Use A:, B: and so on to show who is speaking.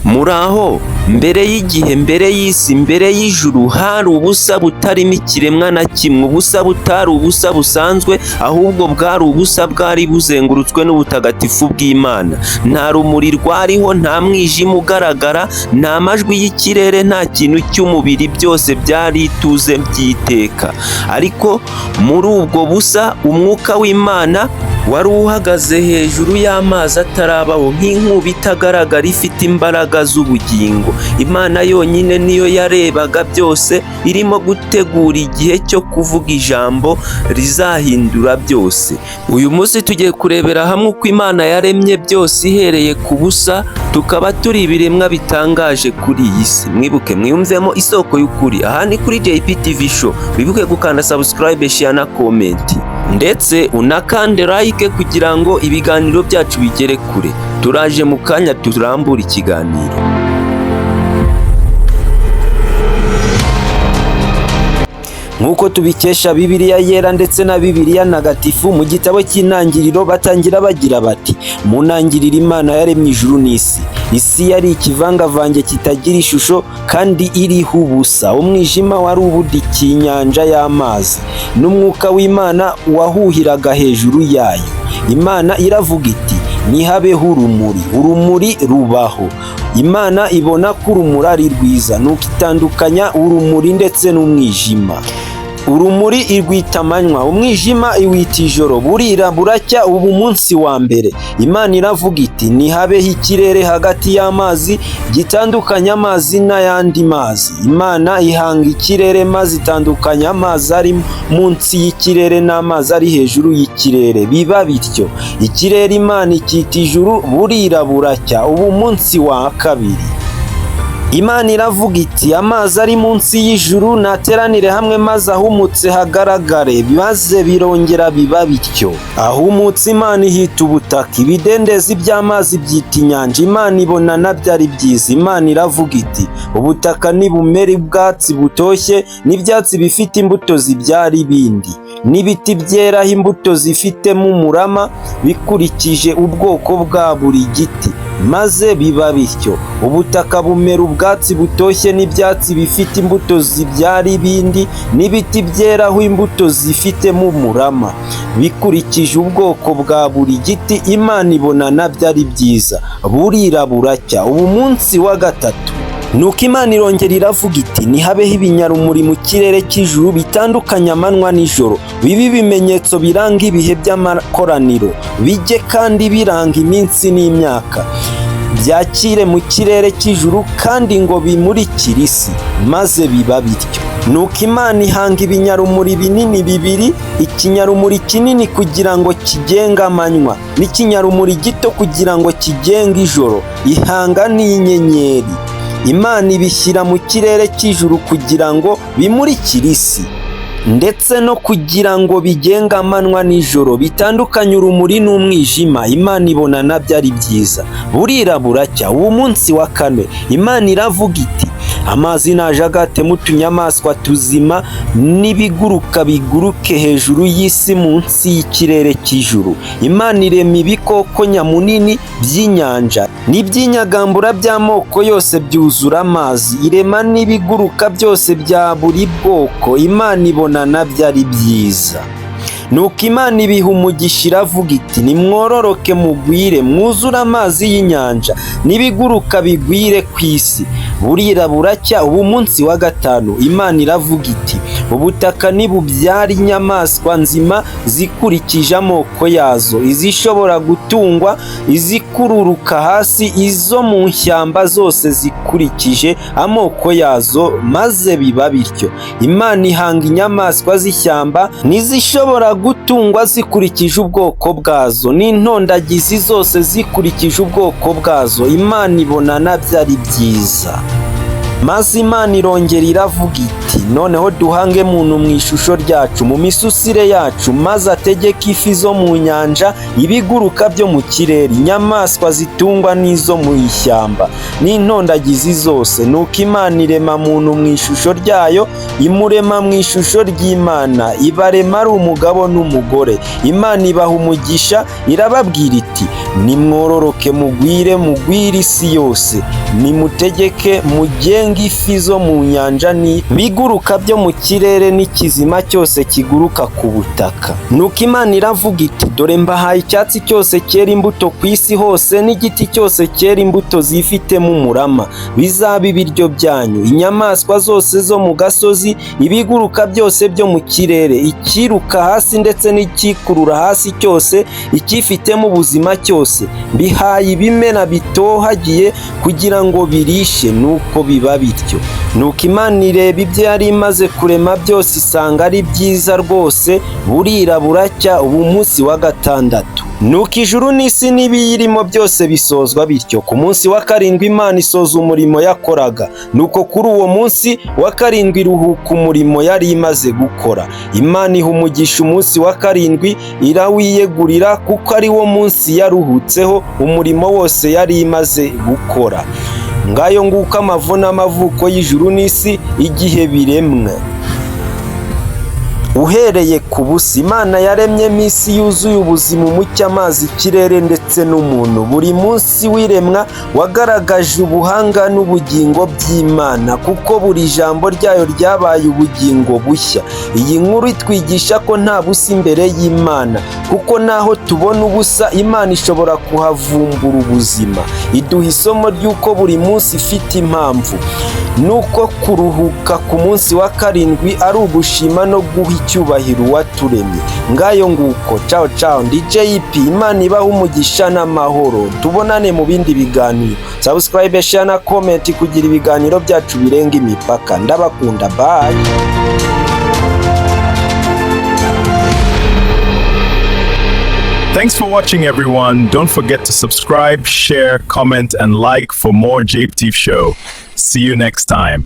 A: Muraho, mbere y'igihe, mbere y'isi, mbere y'ijuru, hari ubusa butarimo ikiremwa na kimwe, ubusa butari ubusa busanzwe, ahubwo bwari ubusa bwari buzengurutswe n'ubutagatifu bw'Imana. Nta rumuri rwariho, nta mwijima ugaragara, nta majwi y'ikirere, nta kintu cy'umubiri, byose byari ituze by'iteka. Ariko muri ubwo busa, umwuka w'Imana wari uhagaze hejuru y'amazi atarabaho, nk'inkuba itagaragara ifite imbaraga z'ubugingo. Imana yonyine niyo yarebaga byose, irimo gutegura igihe cyo kuvuga ijambo rizahindura byose. Uyu munsi tugiye kurebera hamwe uko Imana yaremye byose ihereye ku busa, tukaba turi ibiremwa bitangaje kuri iyi si. Mwibuke mwiyumvemo isoko y'ukuri. Aha ni kuri JPTV Show. Wibuke gukanda subscribe, share na comment, ndetse unakande like kugira ngo ibiganiro byacu bigere kure. Turaje mu kanya turambura ikiganiro.
B: Nk'uko tubikesha Bibiliya Yera ndetse na Bibiliya Ntagatifu, mu gitabo cy'Intangiriro batangira bagira bati: "Mu ntangiriro Imana yaremye ijuru n'isi. Isi yari ikivangavange kitagira ishusho kandi iriho ubusa. Umwijima wari ubudikiye inyanja y'amazi, n'umwuka w'Imana wahuhiraga hejuru yayo. Imana iravuga iti: 'Nihabeho urumuri.' Urumuri rubaho. Imana ibona ko urumuri ari rwiza, nuko itandukanya urumuri ndetse n'umwijima. Urumuri irwita amanywa, umwijima iwita ijoro. Burira buracya, uba umunsi wa mbere. Imana iravuga iti: 'Nihabeho ikirere hagati y'amazi gitandukanya amazi n'ayandi mazi.' Imana ihanga ikirere, maze itandukanya amazi ari munsi y'ikirere n'amazi ari hejuru y'ikirere. Biba bityo. Ikirere Imana icyita ijuru. Burira buracya, uba umunsi wa kabiri. Imana iravuga iti: 'Amazi ari munsi y'ijuru nateranire hamwe, maze ahumutse hagaragare.' Maze birongera biba bityo. Ahumutse Imana ihita ubutaka, ibidendezi by'amazi byita inyanja. Imana ibona nabyo ari byiza. Imana iravuga iti: 'Ubutaka nibumere ubwatsi butoshye, n'ibyatsi bifite imbuto zibyara ibindi, n'ibiti byeraho imbuto zifitemo umurama, bikurikije ubwoko bwa buri giti.' Maze biba bityo. Ubutaka bumera ubwatsi butoshye, n'ibyatsi bifite imbuto zibyara ibindi, n'ibiti byeraho imbuto zifitemo umurama, bikurikije ubwoko bwa buri giti. Imana ibona nabyo ari byiza. Burira buracya, uba umunsi wa gatatu. Nuko Imana irongera iravuga iti: 'Nihabeho ibinyarumuri mu kirere cy'ijuru bitandukanya amanywa n'ijoro, bibe ibimenyetso biranga ibihe by'amakoraniro, bijye kandi biranga iminsi n'imyaka, byakire mu kirere cy'ijuru kandi ngo bimurikire isi.' Maze biba bityo. Nuko Imana ihanga ibinyarumuri binini bibiri, ikinyarumuri kinini kugira ngo kigenge amanywa, n'ikinyarumuri gito kugira ngo kigenge ijoro. Ihanga n'inyenyeri. Imana ibishyira mu kirere cy'ijuru kugira ngo bimurikire isi, ndetse no kugira ngo bigenge amanywa n'ijoro, bitandukanye urumuri n'umwijima. Imana ibona nabyo ari byiza. Burira buracya, uba munsi wa kane. Imana iravuga iti: 'Amazi najagatemo utunyamaswa tuzima, n'ibiguruka biguruke hejuru y'isi munsi y'ikirere cy'ijuru.' Imana irema ibikoko nyamunini by'inyanja n'iby'inyagambura by'amoko yose byuzura amazi, irema n'ibiguruka byose bya buri bwoko. Imana ibona nabyo ari byiza. Nuko Imana ibiha umugisha, iravuga iti: 'Nimwororoke mugwire, mwuzure amazi y'inyanja, n'ibiguruka bigwire ku isi.' Burira buracya, uba umunsi wa gatanu. Imana iravuga iti: 'Ubutaka nibubyara inyamaswa nzima zikurikije amoko yazo, izishobora gutungwa, izikururuka hasi, izo mu ishyamba zose zikurikije amoko yazo.' Maze biba bityo. Imana ihanga inyamaswa z'ishyamba n'izishobora gutungwa zikurikije ubwoko bwazo, n'intondagizi zose zikurikije ubwoko bwazo. Imana ibona nabyo ari byiza. Maze Imana irongera iravuga iti: iti: "Noneho duhange muntu mu ishusho ryacu, mu misusire yacu, maze ategeke ifi zo mu nyanja, ibiguruka byo mu kirere, inyamaswa zitungwa n'izo mu ishyamba n'intondagizi zose." Nuko Imana irema muntu mu ishusho ryayo, imurema mu ishusho ry'Imana, ibarema ari umugabo n'umugore. Imana ibaha umugisha, irababwira iti: "Nimwororoke mugwire, mugwire isi yose, nimutegeke mugenge ifi zo mu nyanja n'ibiguruka byo mu kirere n'ikizima cyose kiguruka ku butaka." Nuko Imana iravuga iti: "Dore mbahaye icyatsi cyose cyera imbuto ku isi hose n'igiti cyose cyera imbuto zifitemo umurama, bizaba ibiryo byanyu. Inyamaswa zose zo mu gasozi, ibiguruka byose byo mu kirere, ikiruka hasi ndetse n'ikikurura hasi cyose, icyifitemo ubuzima cyose, mbihaye ibimera bitohagiye kugira ngo birishe." Nuko biba bityo. Nuko Imana ireba ibyo yari imaze kurema byose, isanga ari byiza rwose. Burira buracya, uba umunsi wa gatandatu. Nuko ijuru n'isi n'ibiyirimo byose bisozwa bityo. Ku munsi wa karindwi Imana isoza umurimo yakoraga. Nuko kuri uwo munsi wa karindwi iruhuka umurimo yari imaze gukora. Imana iha umugisha umunsi wa karindwi, irawiyegurira, kuko ari wo munsi yaruhutseho umurimo wose yari imaze gukora. Ngayo nguko amavu n'amavuko y'ijuru n'isi igihe biremwe. Uhereye ku busa, Imana yaremyemo isi yuzuye ubuzima, umucyo, amazi, ikirere ndetse n'umuntu. Buri munsi w'iremwa wagaragaje ubuhanga n'ubugingo by'Imana, kuko buri jambo ryayo ryabaye ubugingo bushya. Iyi nkuru itwigisha ko nta busa imbere y'Imana, kuko naho tubona ubusa, Imana ishobora kuhavumbura ubuzima. Iduha isomo ry'uko buri munsi ifite impamvu, nuko kuruhuka ku munsi wa karindwi ari ugushima no guha icyubahiro uwaturemye. Ngayo nguko, ciao ciao, ndi JP. Imana ibaha umugisha n'amahoro, tubonane mu bindi biganiro. Subscribe, share na comment kugira ibiganiro byacu birenga imipaka. Ndabakunda, bye.
C: Thanks for watching, everyone. Don't forget to subscribe, share, comment, and like for more JPT Show. See you next time.